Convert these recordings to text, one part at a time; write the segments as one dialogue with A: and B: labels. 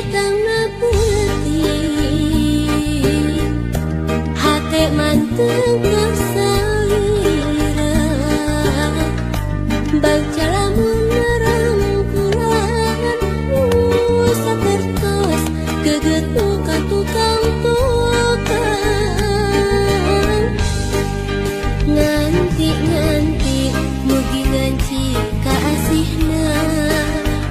A: Datangna peuting hate manteng ka salira bagja lamun rangkulan sapertos geget ka tukang tukang nganti-nganti mugi nganci ka asihna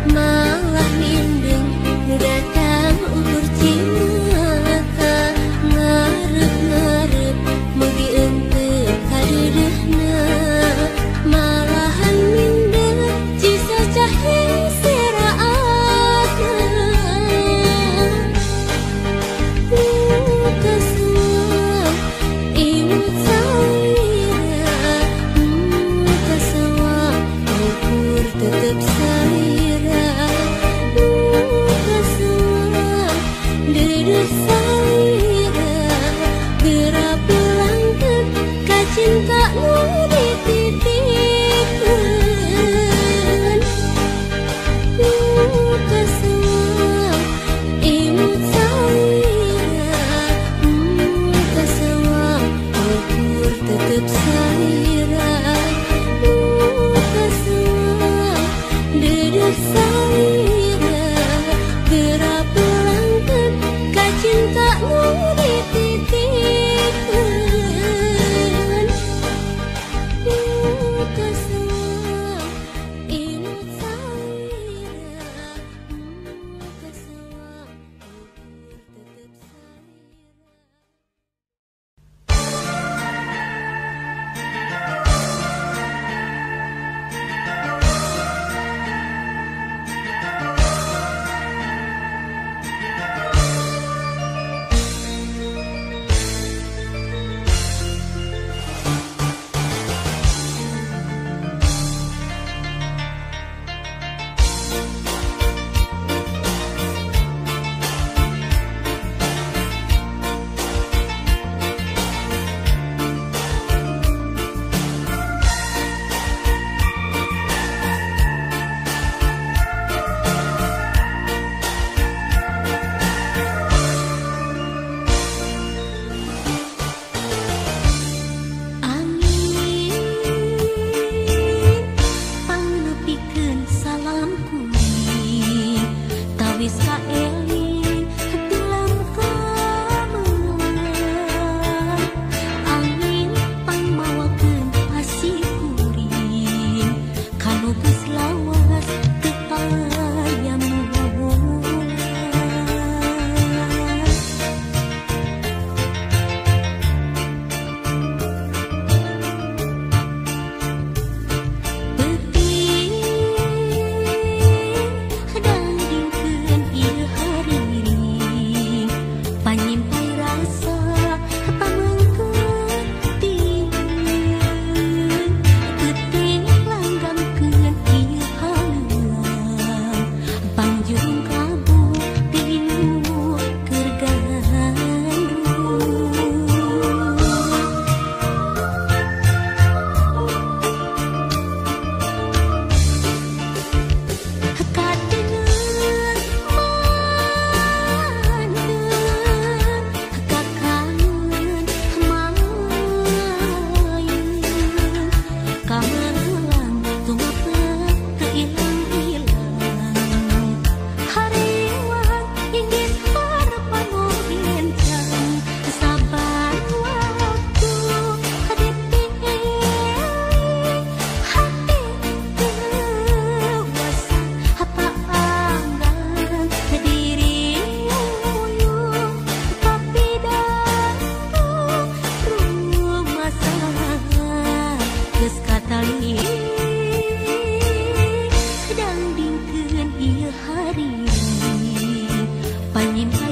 A: malah mindeng nu datang ukur cimata ngarep-ngarep mugi enteu kadeudeuhna malahan mindeng cisacah seraatna kasuang imut salira kasuang ukur tetep salira kasuang deudeuh salira geura pulangkeun ka cinta nu dititipkeun kasuang imut salira kasuang ukur tetep salira kasuang deudeuh salira geura pulangkeun ka cinta nu dititipkeun kasuang imut salira kasuang ukur tetep salira.
B: Angin pangnepikeun salam kuring tawis kaeling tilam kamelang angin pangmawakeun asih kuring kanu geus lawas teu aya mulang. Peuting dangdingkeun ieu hariring panyimpai rasa pamengkeuting peuting langgamkeun ieu haleuang pangjurung kabu tinu keur gandrung. Kadeungeun mandeun kakangen mayeun kamelang tumepet teu ilang-ilang hariwang inggis harepan nu bincang saban waktu dipilih hati dewasa paanggang diri uyuh kapidantu rumasa geus katali dangdingkeun ieu hariring panyimpan